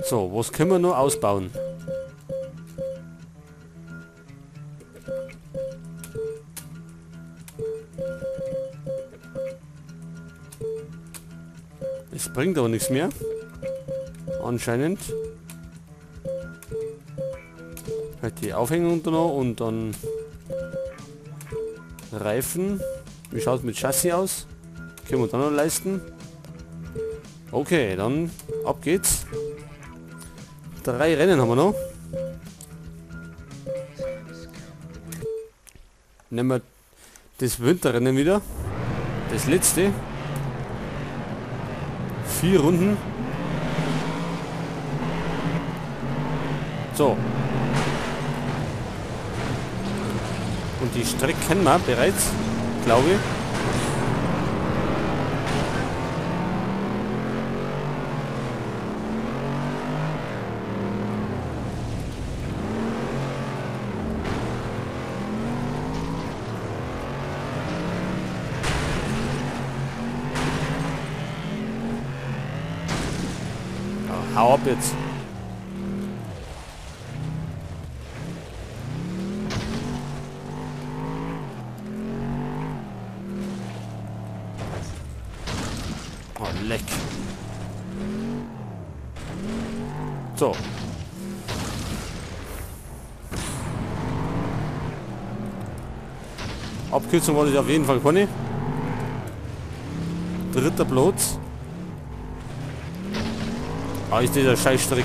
So, was können wir noch ausbauen? Es bringt aber nichts mehr. Anscheinend. Halt die Aufhängung da noch und dann Reifen. Wie schaut es mit Chassis aus? Können wir dann noch leisten. Okay, dann ab geht's. 3 Rennen haben wir noch. Nehmen wir das Winterrennen wieder. Das letzte. 4 Runden. So. Und die Strecke kennen wir bereits, glaube ich. Hau ab jetzt. Oh, leck. So. Abkürzung wollte ich auf jeden Fall keine. Dritter Platz. Ah, ist dieser Scheißstrick.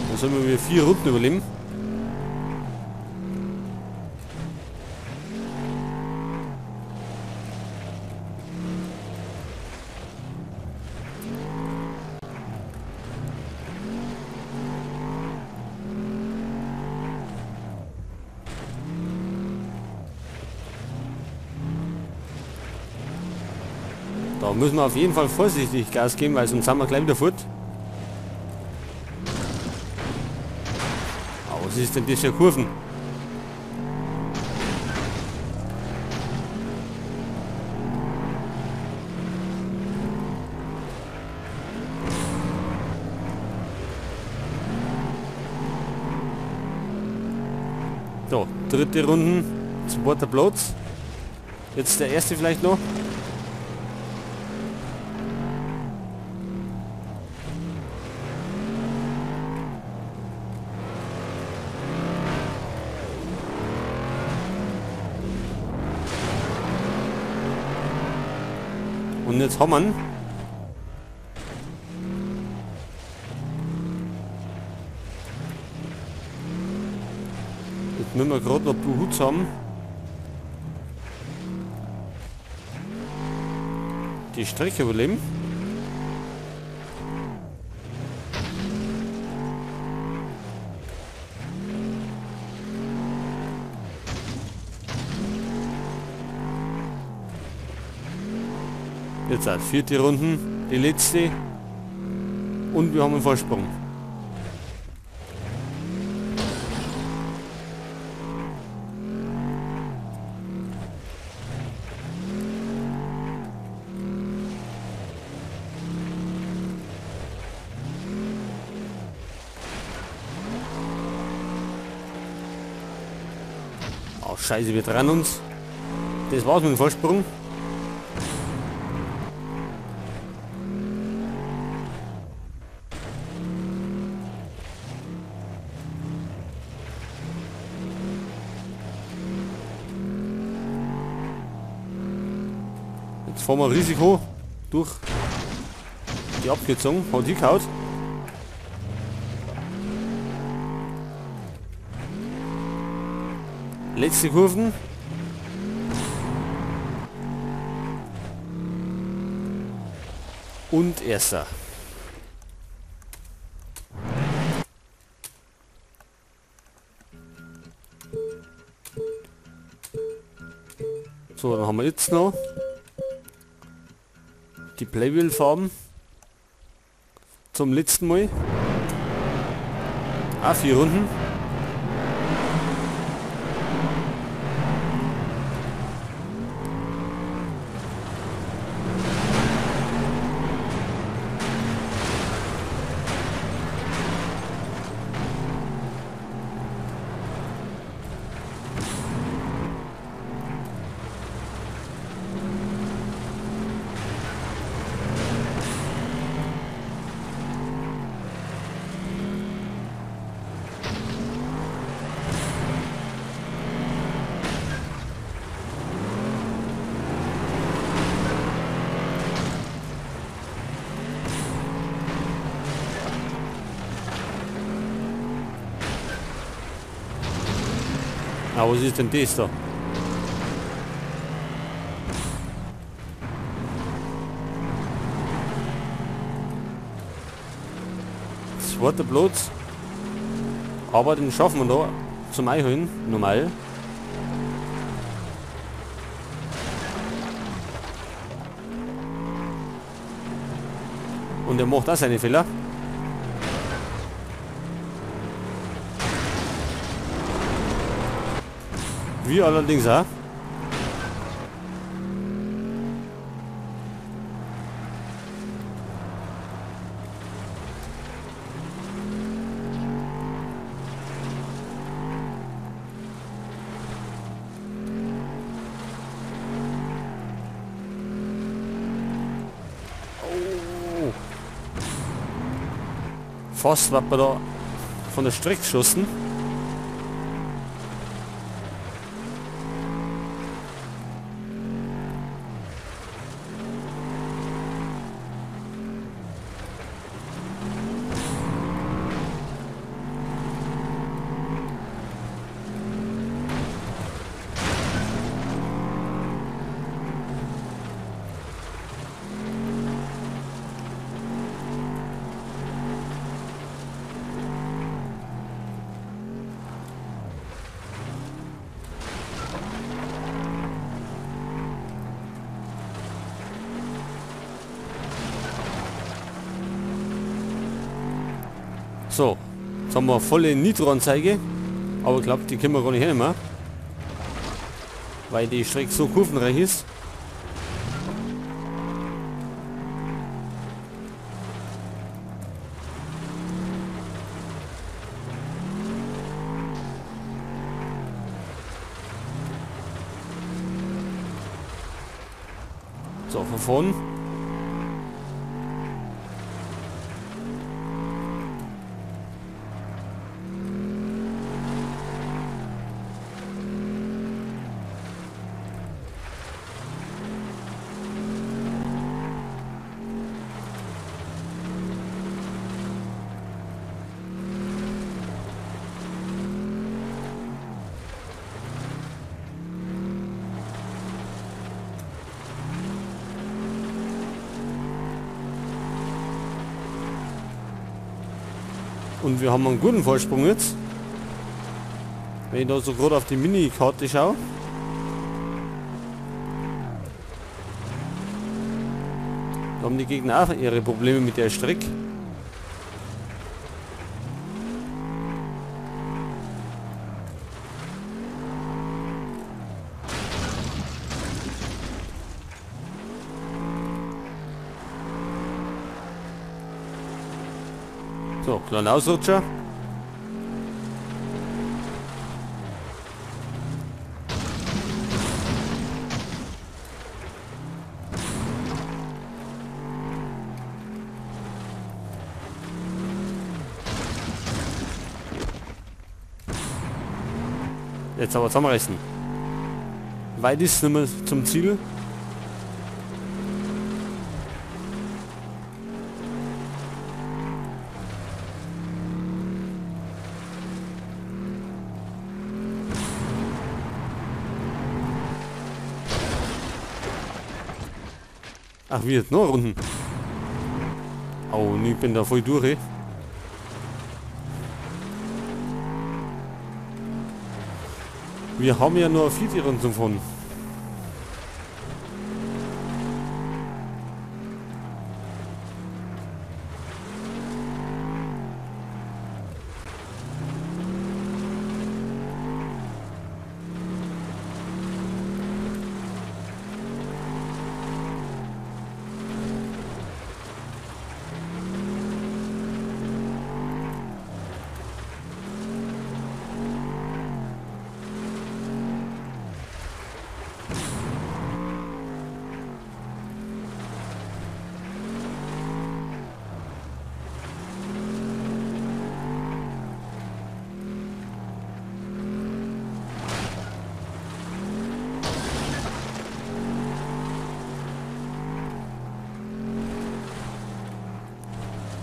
Dann sollen wir 4 Runden überleben. Da müssen wir auf jeden Fall vorsichtig Gas geben, weil sonst sind wir gleich wieder fort. Aber was ist denn das für Kurven? So, dritte Runde, zweiter Platz. Jetzt der erste vielleicht noch. Und jetzt haben wir ihn. Jetzt müssen wir gerade noch behutsam die Strecke überleben. Jetzt halt vierte Runden, die letzte, und wir haben einen Vorsprung. Oh Scheiße, wir trennen uns. Das war's mit dem Vorsprung. Jetzt fahren wir Risiko durch die Abkürzung. Hat hingehauen. Letzte Kurven. Und erster. So, dann haben wir jetzt noch die Playwheel-Farben zum letzten Mal. Ah, 4 Runden. Na, was ist denn das da? Zweiter Platz. Aber den schaffen wir da zum Einholen, normal. Und er macht auch seine Fehler. Wir allerdings auch. Oh. Fast wird man da von der Strecke geschossen. So, jetzt haben wir volle Nitro-Anzeige, aber ich glaube, die können wir gar nicht hernehmen, weil die Strecke so kurvenreich ist. So, von vorn. Und wir haben einen guten Vorsprung jetzt. Wenn ich da so gerade auf die Mini-Karte schaue. Da haben die Gegner auch ihre Probleme mit der Strecke. So, kleiner Ausrutscher. Jetzt aber zusammenreißen. Weit ist es nicht mehr zum Ziel. Ach, wie jetzt noch Runden. Oh, ich bin da voll durch. Wir haben ja nur 4 Runden zum Fahren.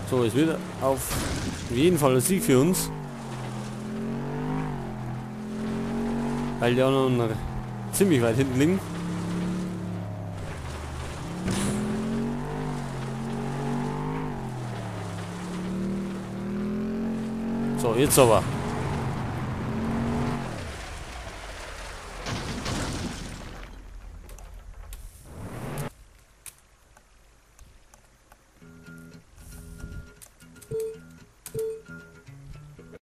So, es wird auf jeden Fall ein Sieg für uns. Weil die anderen ziemlich weit hinten liegen. So, jetzt aber.